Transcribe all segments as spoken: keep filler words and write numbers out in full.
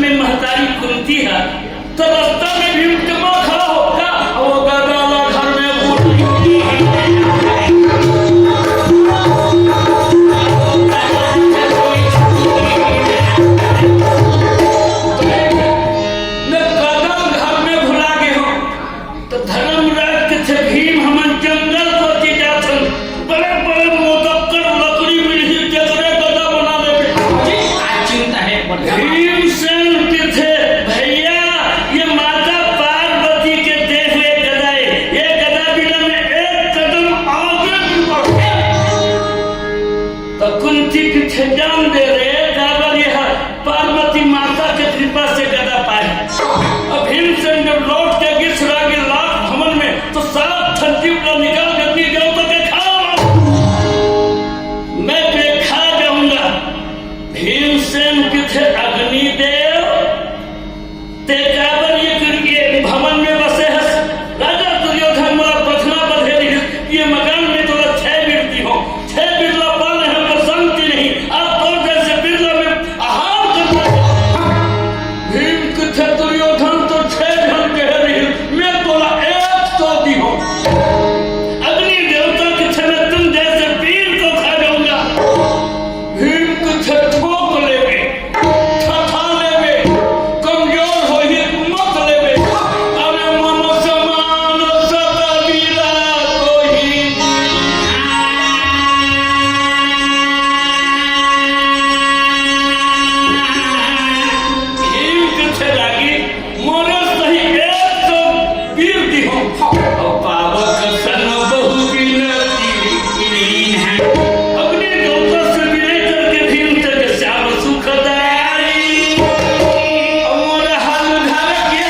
में महतारी कुंती ह, तो रास्ता में भीम के माँ खड़ा हो, का? वो गदा ला घर में भूल मैं गदा घर में भुला गे हंव। तो धर्मराज कथे, "भीम, हमन जंगल कोती जाथन, बड़े-बड़े मोटक्कर लकड़ी मिलही, तेकरे गदा बना लेबे।" आज चिंता हे, बढ़िया। भीमसेन कथे, "भैया, ये माता पार्वती के दे हुए गदा हे, ये गदा बिना मैं एक कदम आगे नहीं बढ़।" तो कुंती कथे, "जान दे रे, काबर ये ह पार्वती माता के कृपा से गदा पाए।" अब भीमसेन जब लौट के गिस रागी राजभवन में, तो सात ठन जीव ला निकाल के अग्नि देवता के खा, मैं भी खा जाऊंगा। भीमसेन कथे, "अग्निदेव, ते काबर ये कर-, ये भवन में बसे हस? राजा दुर्योधन मोला बंधना बंधे रहिस, ये मकान में तोला छह बीर दिहों, छह बीर ला पाले हंव पर शांति नहीं, आज तोर जैसे बीर ला मैं आहार करना चाहूं।" भीम कथे, "दुर्योधन तो छह झन कहे रहिस, मैं तोला एक सौ दिहों। अग्नि देवता कथे, मैं तुम जैसे बीर को खा जाऊंगा।" भीम कथे, "ठोक लेबे, ठठा लेबे, कमजोर होही मत लेबे। अरे मम समान सत बीरा कोई।" भीम कथे, "रागी, मोरे सही एक सौ बीर दिहों।" पावक सन बहु बिनती लीन है। अग्नि देवता से विनय करके भीम चंद्र श्याम सुखदाई। मोर हाल घर के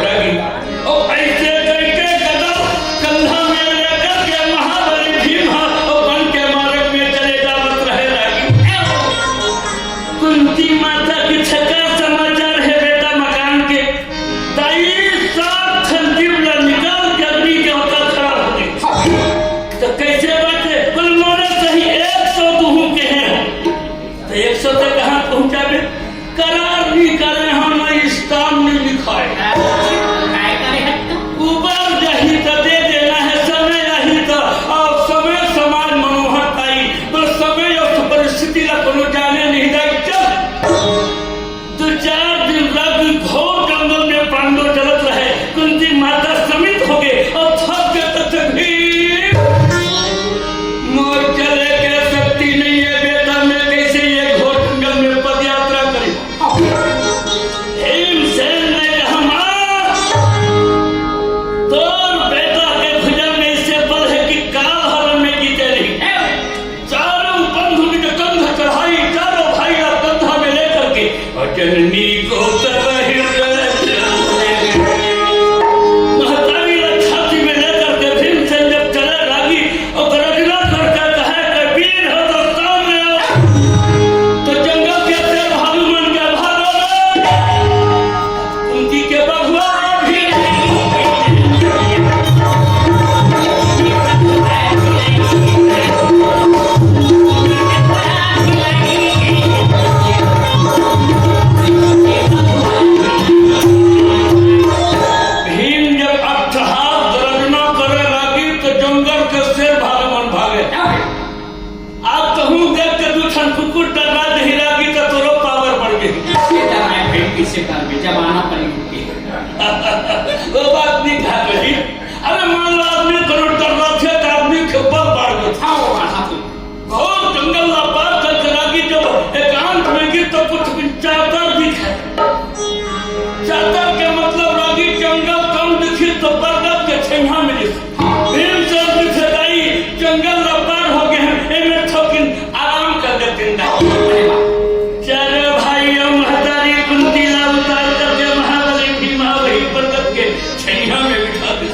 धारी। अउ अइसे कहिके गदा कंधा में लेकर के महाबली भीम ह अउ वन के मार्ग में चले जावत रहे रागी। कुंती माता के छका समाचार हे बेटा मकान के। दाई सात ठन जीव ला निकाल के अग्नि के होता खड़ा हो गए। तो कैसे बात हे? बोल मोरे सही एक सौ दुहूं के हैं। तो एक सौ तक कहाँ पहुंचाबे? करार नहीं करे, हम स्थान नहीं लिखाए। काय करे हट्टू? उबर जाही त दे देना हे, समय आही त, अउ समय समान मनोहर पाई, पर समय अउ परिस्थिति ला कोनो जाने नहीं दाई। चल, दू चार दिन रात घोर जंगल में पांडव चलत रहे, कुंती माता समित हो गए अउ थक गए तक भी मोर चले के शक्ति नहीं हे बेटा, मैं कैसे ये घोर जंगल में पदयात्रा करी? भीमसेन ने कहा, "माँ, तोर बेटा के भुजा में ऐसे बल हे कि काल हरण में जीते नहीं।" चारों बंधु निज कंध चढ़ाई, चारों भाई ला कंधा में लेकर के, और जननी को तब हृदय महतारी ला छाती में लेकर के भीमसेन जब चले लागी, और गर्जना करके कहे कि वीर हो तो सामने आओ। तो जंगल के शेर भालू मन के भागो रे। जमाना परिवर्तन। वो बात नहीं कहा कही। अरे मान लो आदमी करोड़ कर रखे तो आदमी के ऊपर बढ़ गए। हाँ, वो बात है। घोर जंगल ला पार करके रागी जब एकांत में गिर तो कुछ भी चादर दिखे। चादर के मतलब रागी जंगल कम दिखी तो बरगद के छैया मिली। भीमसेन दिखे दाई जंगल ला पार हो गए हैं, एमे थोकिन आराम कर देते हैं दाई। चारों भाई और महतारी कुंती ला उतार करके महाबली भीमा वही बरगद के छैया में बिठा दे।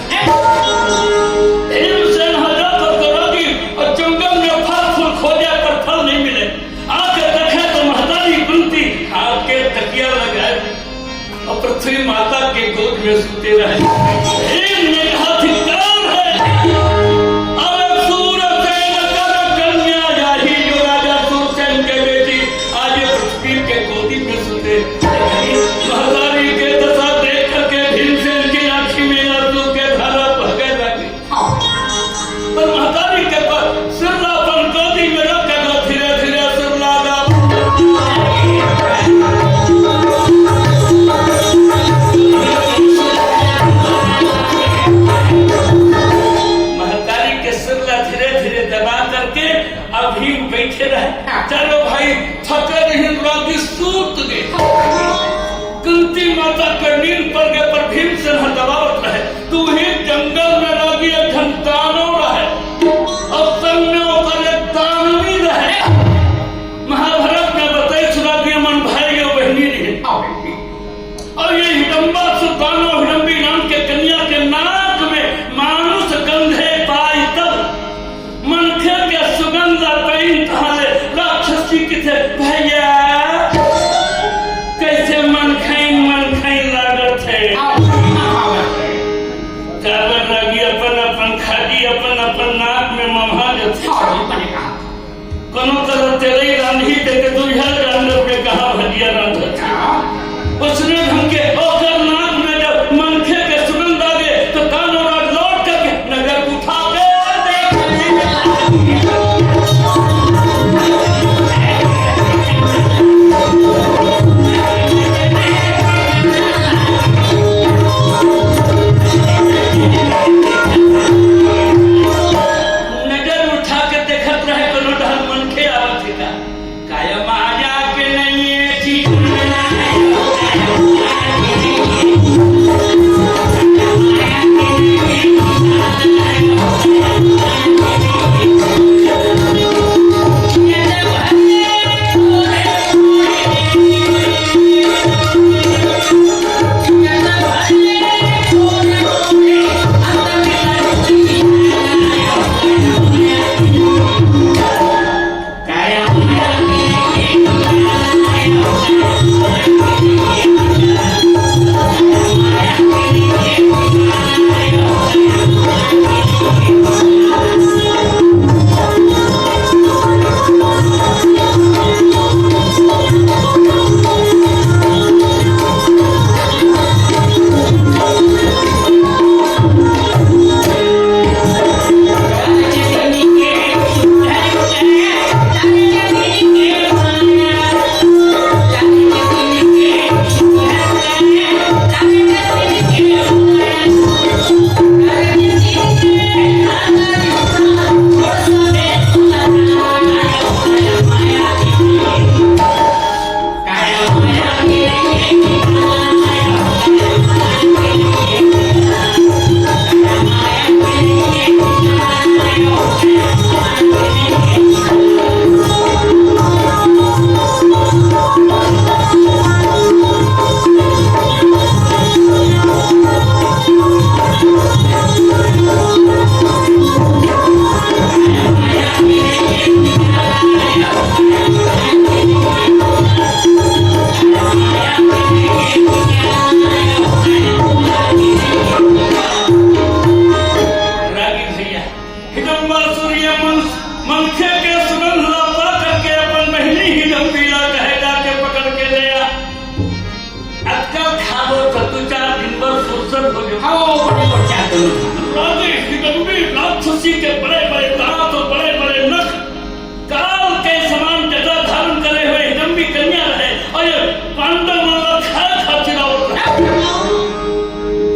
भीमसेन हजार पर करोगी और जंगल में फल फूल खोजा पर फल नहीं मिले। आके देखे तो महतारी कुंती आके तकिया लगाए और पृथ्वी माता के गोद में सूते रहे। भीम ने कहा, "धिक्कार है, अरे सूरसेन कर कन्या जाही, जो राजा सूरसेन के बेटी आज ये पृथ्वी के गोदी में सूते।" महतारी के दशा देख करके भीमसेन की आंखी में आंसू के धारा बह गए लगे। पर महतारी के पर सिरला अपन गोदी में रख के धीरे धीरे सिरला दा। महतारी के सिरला धीरे धीरे दबा करके अभी बैठे रहे। चारों भाई थके नहीं, रागी सूत गए। कुंती माता के नींद पड़ गए, पर भीमसेन ह दबावत रहे। तू ही जंगल में रागी एक ठन दानव रहे, और संग में ओकर एक दानवी रहे। महाभारत में बताई सुना दिए मन भाई और बहनी रहे। और ये हिडम्बासुर दानव हिडम्बी नाम के कन्या के नाक में मानुष गंधे पाई तब मनखे के सुगंध पहिन तहाले राक्षसी किथे भैया, कैसे मन खैन मन खैन लागत है। काबर रागी अपन अपन खादी अपन अपन नाक में मम्हा जथे। कोनो तरह तेलई रांधी ते के दुइहर जानवर में कहाँ भजिया रांधत है। उसने ढंग के ओकर नाक में जब मनखे के सुगंध आ गए तो दानव राज लौट करके नजर उठा के नजर उठा के देखत रहे कोनो ढंग मनखे आवत है का। काया माया के नहीं है ठीक। रागी भैया, हिडम्बासुर ये मन, मनखे के सुगंध ला पा करके अपन बहिनी हिडम्बी ला कहे जाके पकड़ के ले आ। अतका खाबो तो दू चार दिन बर फुर्सत हो जाओ। खाओ, बड़े बच्चा दोनों। रागी हिडम्बी राक्षसी के बड़े बड़े दांत और बड़े बड़े नख, काल के समान जटा धारण करे हुए हिडम्बी कन्या रहे और ये पांडव मन ला खा खा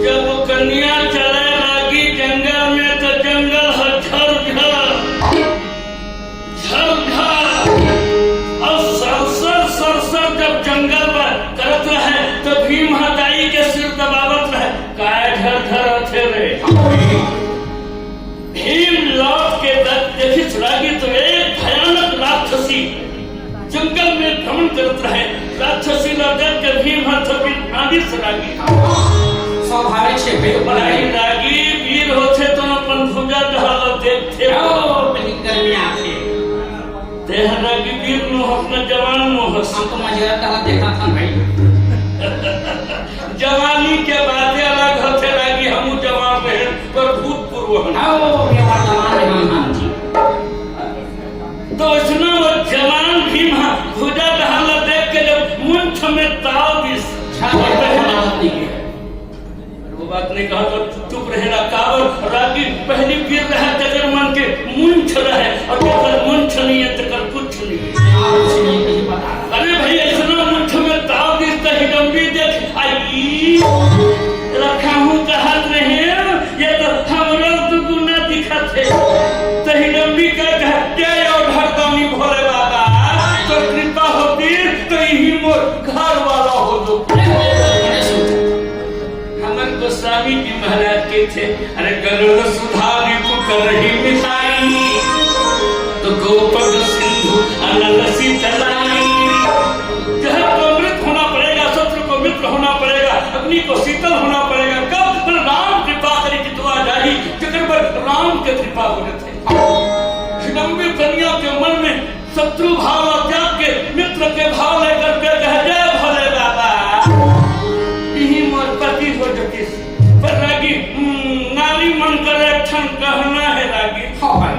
जब वो कन्या चले लागी जंगल में, तो जंगल ह झरझर, झरझर। अउ सरसर, सरसर जब जंगल में करत रहे, तो भीम ह दाई के सिर दबावत रहे, "काय झरझर होथे रे?" भीम लौट के दे-, देखिस रागी, तो एक भयानक राक्षसी जंगल में भ्रमण करत रहे। राक्षसी ला देख के भीम ह थपिन आदिस रागी। स्वाभाविक से भीम पर "नहीं, रागी वीर होथे तो अपन भुजा डहा ला देखथे।" ओ, बड़ी गर्मी आथे। तेह रागी वीर नो हस न जवान नो हस। हम तो मजेदार डहा देखत हन भाई। जवानी के बातें अलग होथे रागी, हमू जवान रहे, पर भूतपूर्व हन। आओ, ये बात जवान है, हम, हम जी। तो इसने वो जवान भीम ह भुजा डहा ला देख के जब मुंछ में ताव दिस, अच्छा, ये तो है, बात नहीं है। वो बात नहीं कहा तो चुप रहे ना, काबर रागी पहली वीर रहे, तेकर मन के मुंछ रहे, अउ जेकर मुंछ नहीं है, तेकर कुछ नहीं है। हाँ, कुछ नहीं, कुछ पता। अरे भाई, ऐसना मुंछ में ताव दिस त हिडम्बी देख, आई, रखा हूँ कहत रहे, ये तो हमरो दुगुना दिखत है। त हिडम्बी का कहते, "यो ढरदानी भोले बाबा, तो कृपा होती, तो यही मोर घर वाला हो जो।" हमर गोस्वामी जी महाराज के थे, "अरे गरुड़ सुधा रिपु करहि मिसाई, तो गोपद सिंधु अनल सीतलाई।" जहर को अमृत होना पड़ेगा, शत्रु को मित्र होना पड़ेगा, अग्नि को शीतल होना पड़ेगा। कब? पर राम कृपा करे कि तू आ जाई, जकर पर राम के कृपा हो जाते। हिडम्बी कन्या के मन में शत्रु भाव त्याग के मित्र के भाव लेकर के कह, "जय भोले बाबा, इही मोर पति हो जतिस।" पर रागी, हम्म, नारी मन कर एक ठन कहना है रागी। हाँ भाई।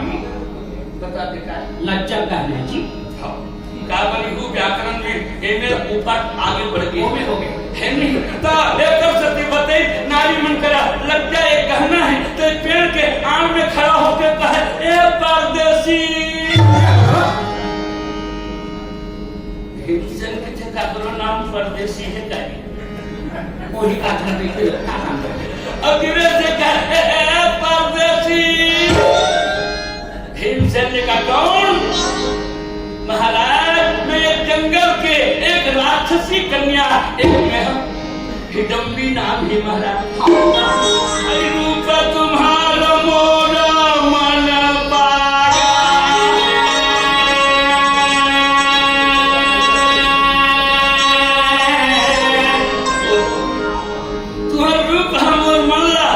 बता दे का? लज्जा कहना जी। हाँ। का बनी हूँ व्याकरण में, एमे ऊपर आगे बढ़ गए। ओमे हो गए। है नहीं? तो एकर सती बताई, नारी मन करा लज्जा एक कहना है, तो पेड़ के आड़ में खड़ा होकर कहे, "ए परदेसी।" भीमसेन के थे, "काकरो नाम परदेसी है का?" वही कहा था, देखिए, क्या काम करते हैं। अब धीरे से कहे, "ए, परदेसी।" भीमसेन ने कहा, "कौन?" "महाराज, मैं एक जंगल के एक राक्षसी कन्या, एक मैं हिडम्बी नाम ही महाराज।" "रूप तुम्हारा मोरा मन पाया।" तुहर रूप ह मोर मन ला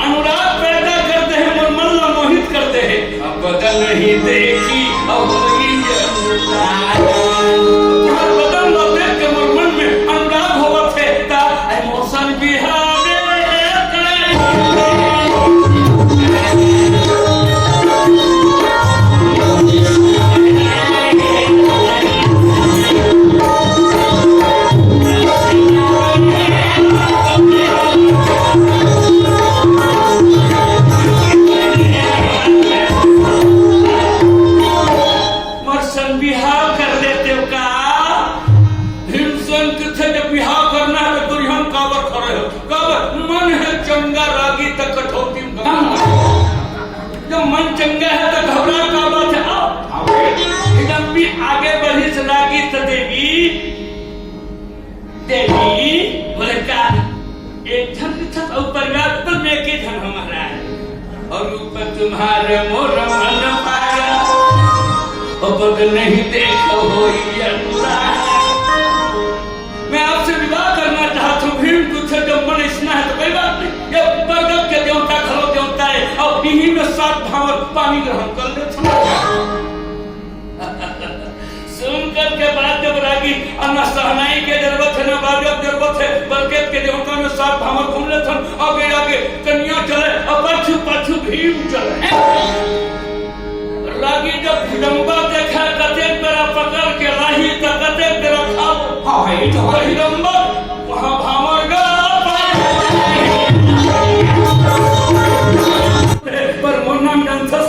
अनुराग पैदा कर दे हे, मोर मन ला मोहित कर दे हे। अब बदन ही देखी अब होई अनुराग। तुहर बदन ला देख के मोर मन में अनुराग होवत हे। ता emotion बिहावे मोर संग बिहाव कर लेते हो का? भीमसेन कथे, "जब बिहाव करना है तो तुरही हम काबर खड़े हो? काबर मन है चंगा, रागी तक कठौती में गंगा।" जब मन चंगा है तो घबरा का बात है? आओ। हिडम्बी आगे बढ़िस रागी त देवी, देवी बोले, "का एक झन दिखत अउ परिवार पर में के झन हमारा है, और रूप तुम्हारे मोर मन पाया, और पग नहीं देख होई अनुराग।" मैं आपसे विवाह करना चाहता हूँ। भीम तुझसे जब मन इसना है तो कोई बात नहीं, ये पर्वत के देवता घलो देवता है, और इही में सात भांवर पानी ग्रहण कर ले। सुन कर के बात जब रागी, अब ना सहनाई के जरूरत है, ना बाजब जरूरत है, बरगद के देवता में सात भांवर घूम लेथन, आगे आगे कन्या चले, और पाछू पाछू भीम चले। रागी जब हिडम्बा देखा, कतेक बेरा पकड़ के लाही, त कतेक बेरा खाओ। हाँ भाई, ये तो तो है। हिडम्बा वहाँ भांवर गा पाए। पर मोर नाम जानथस,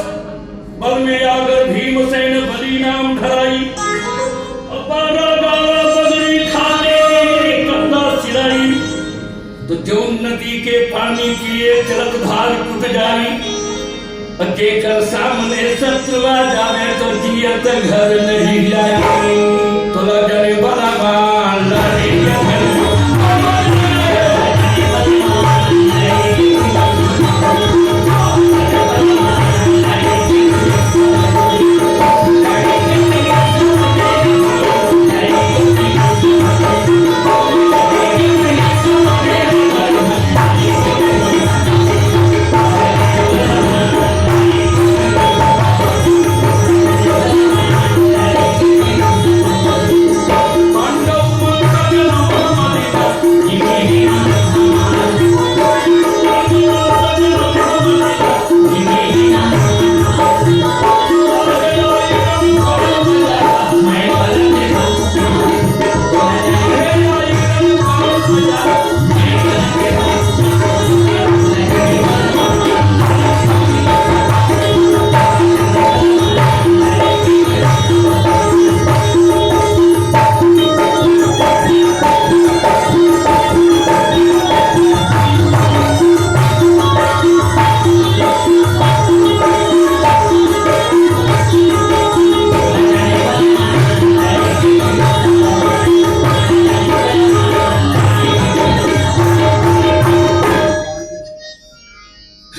बल में आगर भीमसेन बली नाम धराई। बारह बारह बजरी खाते कंधा सिराई। नदी के पानी पिए चलत भार टूट जाई। जेकर सामने शत्रु आ जावे तो जियत घर नहीं जाई। तो लजर बलवान लड़ी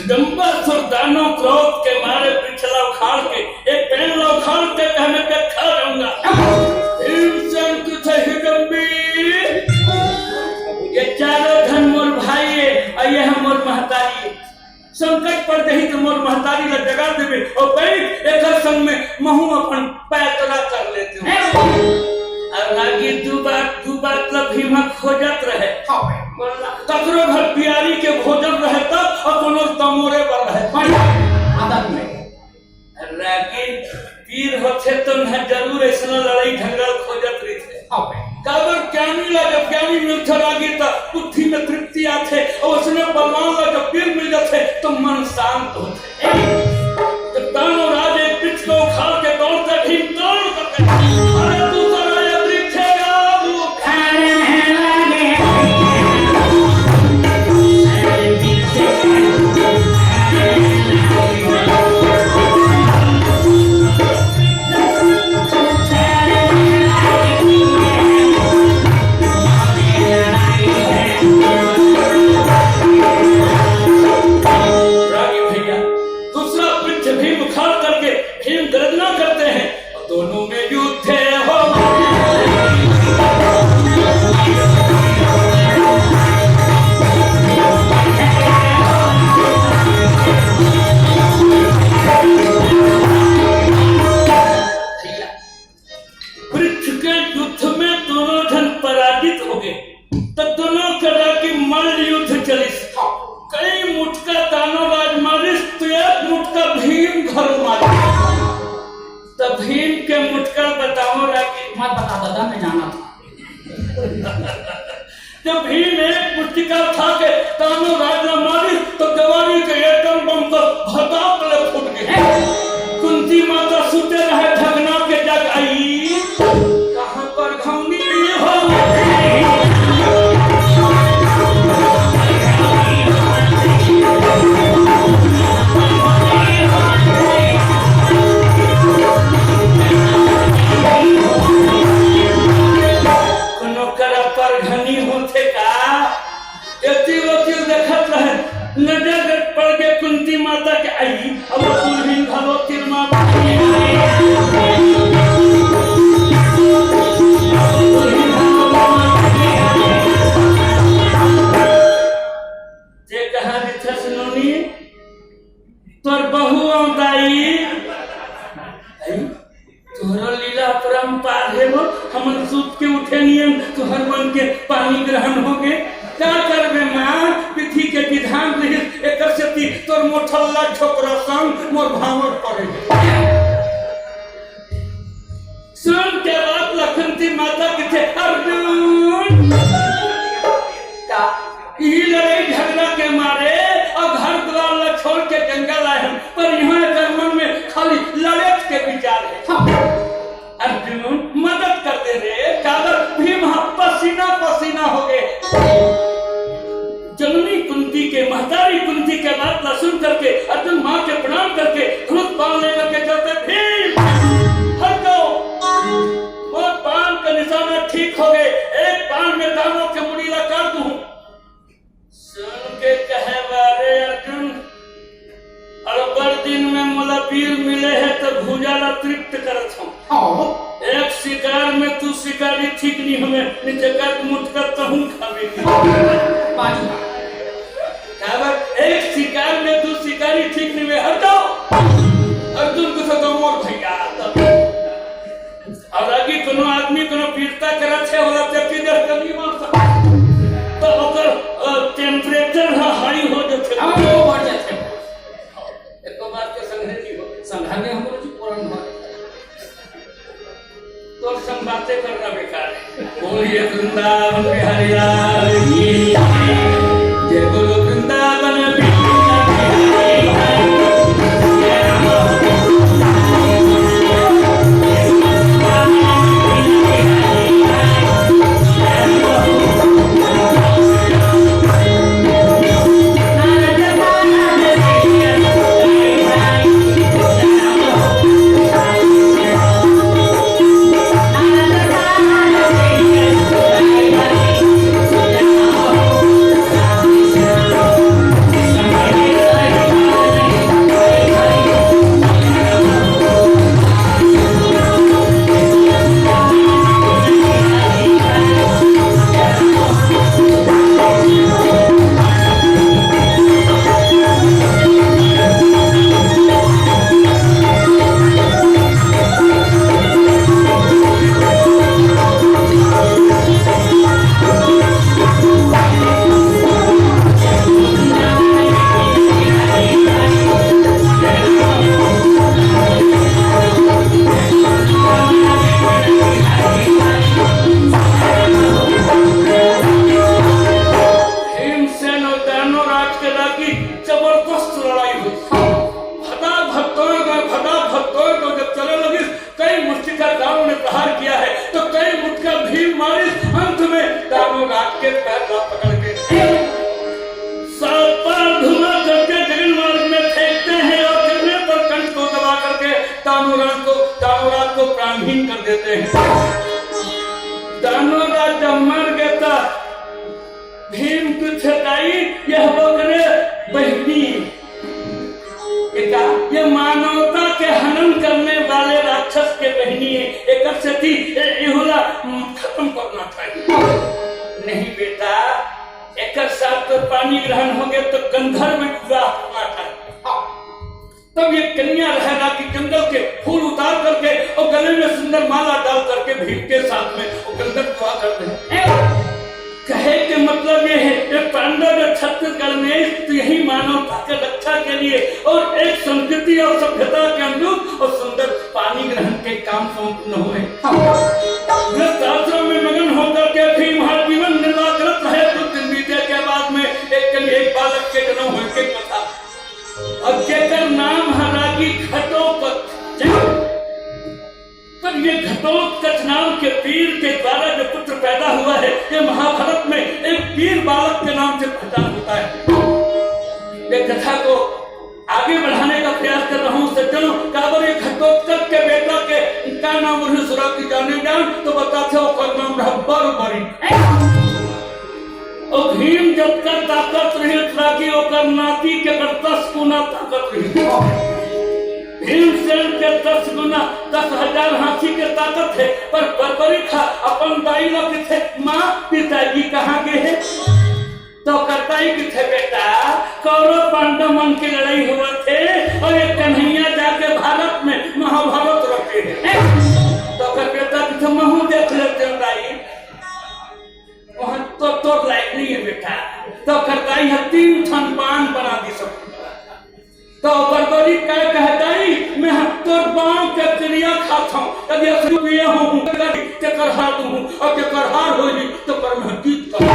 जम्बासुर दानव क्रोध के मारे पिछला उखाड़ के, एक पेड़ ला उखाड़ के कहने पे खा जाऊंगा। भीमसेन तुझे हिडम्बी, ये चारों धन मोर भाई है और ये हम मोर महतारी है। संकट पड़ जाही तो मोर महतारी ला जगा देबे और बैठ एकर संग में महू अपन पैतरा कर लेते हो। और रागी दू बात, दू बात ला भीमा खोजत रहे। हाँ भाई। बोला, ककरो घर पियारी के भोजन रहे तब और कोनो तमोरे बर रहे। बढ़िया आदत में। रागी पीर होथे तो न जरूर ऐसना लड़ाई झगड़ा खोजत रहिथे। हाँ भाई। काबर ज्ञानी ला जब ज्ञानी मिलथे रागी त बुद्धि में तृप्ति आथे, और उसने बलवान ला जब पीर मिल जाथे तो मन शांत होथे। तो दानव राज एक वृक्ष को उखाड़ के तोड़ते भीम तोड़ करके, अरे दूसरा ये वृक्ष है, वो उखाड़ने लगे। रागी भैया, दूसरा वृक्ष भी उखाड़ करके भीम गर्जना करते हैं और दोनों में युद्ध हो। भैया, वृक्ष के युद्ध में दोनों जन पराजित हो गए, तो दोनों करा की मल्ल युद्ध चलिस। कई मुटका दानव राज मारिस, तो एक मुटका भीम घरो मारिस। तो भीम के मुटका बताओ रागी। मत बता दादा, मैं जाना था। जब भीम एक मुट्ठी का खा के तानो राज ला मारी, तो जवानी के एटम बम को भताक ले फूट गए। कुंती माता सुते रहे, ढगना के जग आई। कहाँ पर घौनी हो? कोनो करा परघनी होथे का? एती ओती देखत रहे, नजर पड़ गे कुंती माता के आई, अब वो दुल्हिन घलो तिरमा जे कहा रिथस नोनी, तोर बहू अवताई। आई, तोहरो लीला अपरंपार हे वो, हमन सूत के उठे नियन तुहर मन के पानी ग्रहण हो गे। का करबे माँ, विधि के विधान रहिस, एकर सेती तोर मोठल्ला छोकरा संग मोर भांवर पड़े। महतारी कुंती के बात ला सुन करके अर्जुन माँ के प्रणाम करके धनुष बाण लेकर के चलते, "भीम, हट जाओ, मोर बाण का निशाना ठीक हो गए, एक बाण में दानव के मुड़ी ला काट दूँ।" सुन के कहे, "बारे अर्जुन, अड़बड़ दिन में मोला वीर मिले हे त भुजा ला तृप्त करत हूँ। हाँ। एक शिकार में तू शिकारी ठीक नहीं हमें, नीचे कट मुट कर तहूँ खावे की।" बाजू। काबर एक शिकार में तू शिकारी ठीक नहीं हुए, हट जाओ। अर्जुन को तो मोर भैया। अउ आगे कोनो आदमी कोनो वीरता करत हे, ओला जबकि देख के नहीं मार सकता। तो ओकर, अ, temperature ह high हो जाथे। हाँ, वो बढ़ जाथे। एको बात के संघे नहीं हो। संघा में हम लोग चुप रहन भाई। तोर संग बातें करना बेकार है। बोलिए वृंदावन बिहारी लाल की जय। जय बोलो वृंदावन बिहारी लाल की। भीमसेन अउ दानव राज के लागी जबरदस्त लड़ाई हुई। फटाफट दौड़ गए, फटाफट दौड़ गए। जब चले लगिस, कई मुष्टि का दानव ने प्रहार किया है, तो कई मुटका भीम मारिस। अंत में दानव राज के पैर ला पकड़ के सात बार घुमा करके जगन मार्ग में फेंकते हैं और गिरने पर कंठ को दबा करके दानव राज को, दानव राज को प्राणहीन कर देते हैं। दानव राज जब मर गया था, भीम कुछ दाई, यह ओकरे बहिनी। एका, ये मानवता के हनन करने वाले राक्षस के बहिनी है। एकर सेती ए-, एहुला, उम, खत्म करना चाहिए। नहीं बेटा, एकर साथ तो पानी ग्रहण हो गए तो गंधर्व विवाह करना चाहिए। तब ये कन्या लहरा की जंगल के फूल उतार करके और गले में सुंदर माला डाल करके भीम के साथ में वो गंधर्व विवाह कर दे। कहे के मतलब ये है कि पांडव जो छत्तीसगढ़ में तो यही मानवता के रक्षा के लिए और एक संस्कृति और सभ्यता के अनुरूप और सुंदर पानी ग्रहण के काम संपन्न हुए। गृहस्थ आश्रम में मगन होकर के भीम हर जीवन निर्वाह करत रहे। कुछ दिन बीते के बाद में एक, एक बालक के जन्म होने के कथा। अब जेकर नाम है रागी घटोत्कच। पर ये घटोत्कच नाम के वीर के द्वारा जो पुत्र पैदा हुआ है, ये महाभारत में एक वीर बालक के नाम से पहचान होता है। ये कथा को आगे बढ़ाने का प्रयास कर रहा हूँ सज्जनों। काबर ये घटोत्कच के बेटा के का नाम उन्हें सुरा की जाने जान तो बताथे ओकर नाम रहा बर्बरी। और भीम जब तक ताकत रही रागी ओकर नाती के कर दस गुना ताकत रही। भीमसेन के दस गुना, दस हजार हाथी के ताकत है, पर बर्बरी खा अपन दाई ला किथे, "माँ, पिताजी कहाँ गए हैं?" तो करता ही किथे, "बेटा, कौरव पांडव मन की लड़ाई हुआ थे और एक कन्हैया जाके भारत में महाभारत रखे हैं।" तो कर बेटा किथे, "महू देख लेते हैं दाई।" वहाँ तो तोर लायक नहीं है बेटा। तो करता ही है तीन ठन बाण बना दी सब। तो बर्बरी का कहता ही, "मैं तोर बाण के क्रिया खाता हूँ, कभी असली पिया हूँ, कभी तेकर हार दूँ और तेकर हार होई तो पर मैं जीत कर।"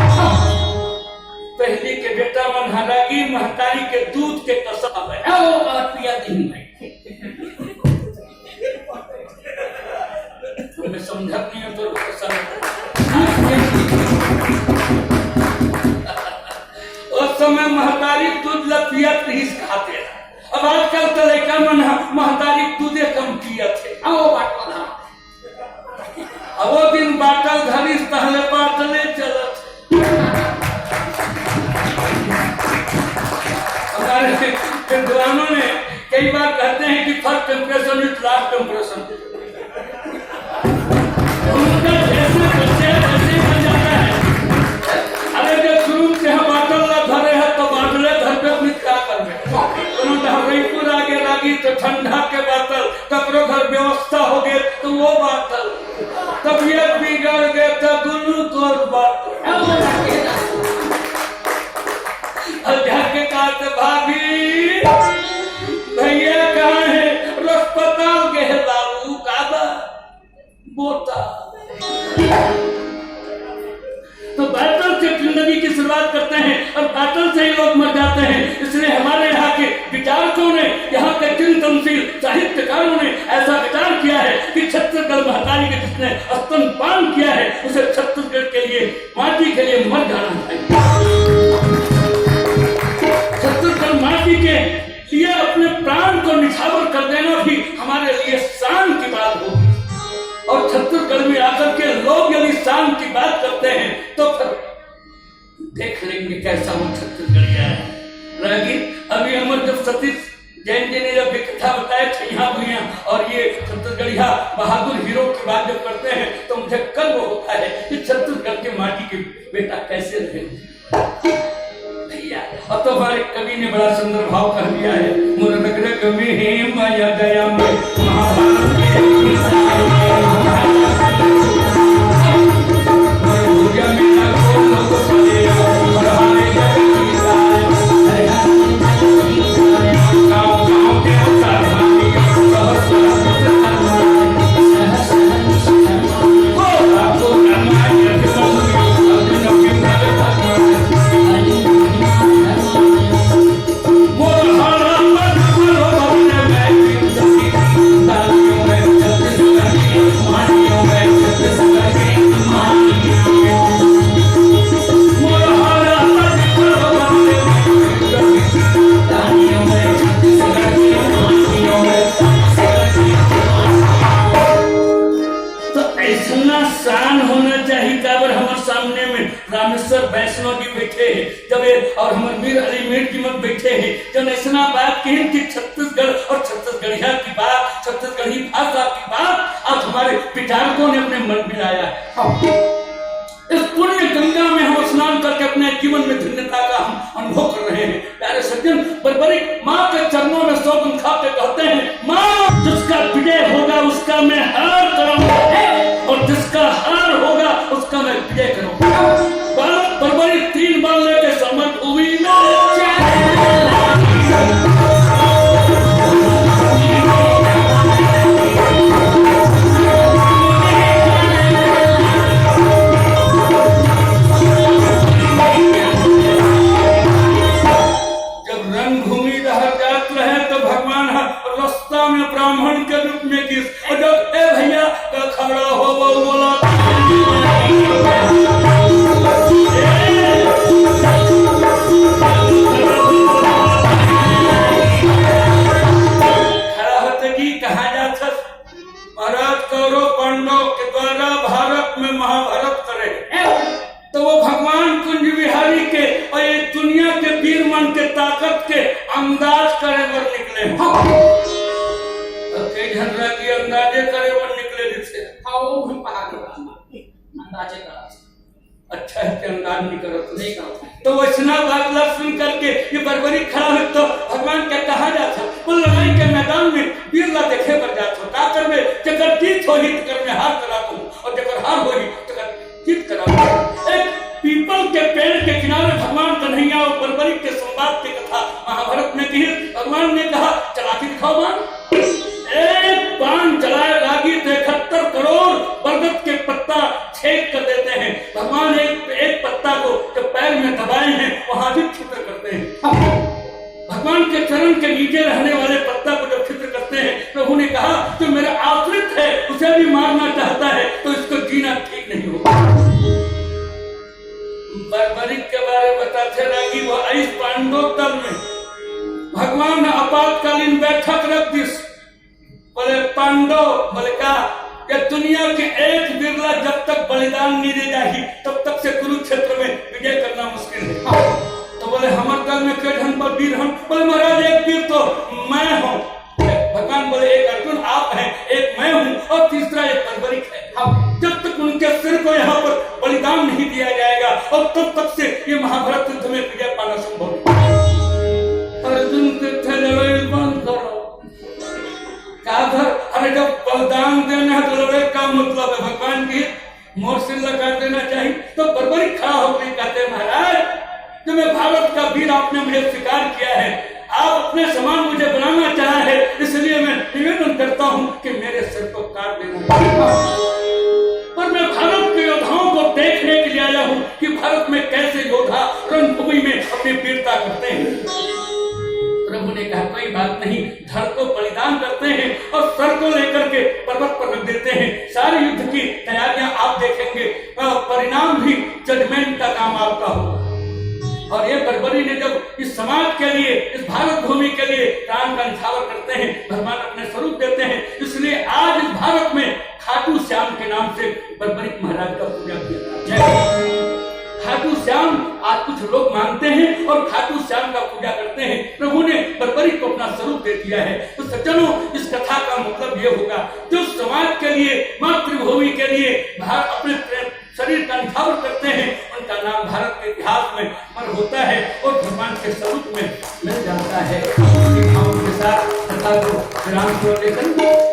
पहली के बेटा मन हरागी महतारी के दूध के कसम है। आओ बात पिया दिन में। तुम्हें समझत नहीं है तो सर। उस समय महतारी महतारी दूध ला पियत रहिस खाते। अब आजकल के लइका मन ह महतारी दूधे कम पियत हे। आओ बाटल ह। अब वो दिन बाटल धरिस तहले बाटले चलत। हमारे विद्वानों ने कई बार कहते हैं कि first impression is last impression। उनका जैसे बचे वैसे बन जाता है। अरे, जब शुरू से हम बाटल ला धरे हैं, तो बाटले धर पे अपनी क्या करबे? कोनो डहर रईपुर आगे लागी, तो ठंडा के बाटल, ककरो घर व्यवस्था हो गए, तो वो बाटल, तबियत बिगड़ गए, तो glucose बाटल। अब जाके कहा, "भाभी, भैया कहाँ है?" "अस्पताल गए हैं बाबू।" "का बा?" "बोता।" तो बाटल से जिंदगी की शुरुआत करते हैं और बाटल से ही लोग मर जाते हैं। इसलिए हमारे यहाँ के विचारकों ने, यहाँ के चिंतनशील साहित्यकारों ने ऐसा विचार किया है कि छत्तीसगढ़ महतारी के जिसने स्तनपान किया है, उसे छत्तीसगढ़ के लिए, माटी के लिए मर जाना चाहिए। छत्तीसगढ़ माटी के लिए अपने प्राण को निछावर कर देना भी हमारे लिए शान की बात होगी। और छत्तीसगढ़ में आकर के लोग यदि शान की बात करते हैं, तो फिर देख लेंगे कैसा वो छत्तीसगढ़िया है। रागी, अभी अमर जब सतीश जैन जी ने जब ये कथा बताया, छैया भुइयां, और ये छत्तीसगढ़िया बहादुर हीरो की बात जब करते हैं, तो मुझे गर्व होता है कि छत्तीसगढ़ के माटी के बेटा कैसे रहे। भैया, अब तो हमारे कवि ने बड़ा सुंदर भाव कह दिया है, "मोर रग रग में हे माया दया में महाभारत के।" तो ऐसना शान होना चाहिए, काबर हमर सामने में रामेश्वर वैष्णव जी बैठे हैं, जब ये और हमर मीर अली मीर जी मत बैठे हैं, जब ऐसना बात कहें कि छत्तीसगढ़ और छत्तीसगढ़िया की बात, छत्तीसगढ़ी भाषा की बात आज हमारे विचारकों ने अपने मन में लाया है। इस पुण्य गंगा में हम स्नान करके अपने जीवन में धन्यता का हम अनुभव कर रहे हैं। प्यारे सज्जन, बर्बरी माँ के चरणों में सौगंध खा के कहते हैं, "माँ, जिसका विजय होगा उसका मैं हार कराऊंगा, और जिसका हार होगा उसका मैं विजय करूंगा।" बालक बर्बरी तीन बार लेके समर भूमि में जब रणभूमि डहर जात रहे, तो भगवान ह रास्ता में ब्राह्मण के रूप में गिस, और जब ए भैया का खड़ा हो वो बोला, खड़ा होते कि कहाँ जात हस? महाराज, कौरव पांडव के द्वारा भारत में महाभारत करे। तो वो भगवान कुंज बिहारी के और ये दुनिया के वीर मन के ताकत के अंदाज करे बर निकले। हाँ। और कई झन रागी अंदाजे करे बर निकले रिथे। हाँ, वो भी पहाड़ अंदाजे करा। अच्छा है कि अंदाज नहीं करो तो। नहीं करो। तो वैसना बात ला सुन करके ये बर्बरी खड़ा है, तो भगवान के कहा जाता, वो लड़ाई के मैदान में वीर ला देखे बर जात हो। का करबे? जकर जीत होही, तकर में हार करा दूं, और जकर हार होही, तकर जीत करा दूं। एक पीपल के पेड़ के किनारे भगवान कन्हैया और बर्बरी के संवाद की कथा महाभारत में की। भगवान ने कहा, "चला के दिखाओ बाण।" एक बाण चलाए रागी तो इकहत्तर करोड़ बरगद के पत्ता छेद कर देते हैं। भगवान एक, एक पत्ता को जब पैर में दबाए हैं, वहां भी छिद्र करते हैं। भगवान के चरण के नीचे रहने वाले पत्ता को जब छिद्र करते हैं, प्रभु ने कहा, "जो मेरा आश्रित है, उसे भी मारना चाहता है, तो इसको जीना ठीक नहीं होगा।" बर्बरिक के बारे बताथे रागी, वो आइस पांडव दल में, भगवान ह आपातकालीन बैठक रख दिस। बोले पांडव, बोले का, ये दुनिया के एक बिरला जब तक बलिदान नहीं दे जाही, तब तक से कुरुक्षेत्र में विजय करना मुश्किल है। तो बोले हमर दल में कई झन वीर हन? बोले महाराज, एक वीर तो मैं हूँ। भगवान बोले एक अर्जुन आप हैं, एक मैं हूँ और तीसरा एक बर्बरिक है। हाँ, जब तक उनके सिर को यहाँ पर बलिदान नहीं दिया जाएगा और तब तक से ये महाभारत युद्ध में विजय पाना संभव नहीं। अर्जुन के थे लड़ाई बंद करो। का धर, अरे जब बलिदान देना है तो लड़े का मतलब है? भगवान की मोर सिर लगा देना चाहिए। तो बर्बरिक खड़ा होकर कहते हैं, महाराज, जो मैं भारत का वीर, आपने मुझे स्वीकार किया है, आप अपने समान मुझे बनाना चाहा है, इसलिए मैं निवेदन करता हूँ कि मेरे सिर को काट देना चाहिए। पर मैं भारत के योद्धाओं को देखने के लिए आया हूँ कि भारत में कैसे योद्धा रणभूमि में अपनी वीरता करते हैं। प्रभु ने कहा, कोई बात नहीं, धड़ को बलिदान करते हैं और सर को लेकर के पर्वत पर रख देते हैं। सारे युद्ध की तैयारियां आप देखेंगे, अ, परिणाम भी जजमेंट का काम आपका होगा। और ये बर्बरी ने जब इस समाज के लिए, इस भारत भूमि के लिए प्राण का निछावर करते हैं, भगवान अपने स्वरूप देते हैं, इसलिए आज इस भारत में खाटू श्याम के नाम से बर्बरिक महाराज का पूजा किया जाता है। खाटू श्याम आज कुछ लोग मानते हैं और खाटू श्याम का पूजा करते हैं। प्रभु ने बर्बरिक को अपना स्वरूप दे दिया है। तो सज्जनों, इस कथा का मतलब ये होगा, जो समाज के लिए, मातृभूमि के लिए भार अपने प्रेम शरीर का निछावर करते हैं, उनका नाम भारत के इतिहास में अमर होता है और भगवान के स्वरूप में मिल जाता है। इसी भाव के साथ कथा को विराम को लेकर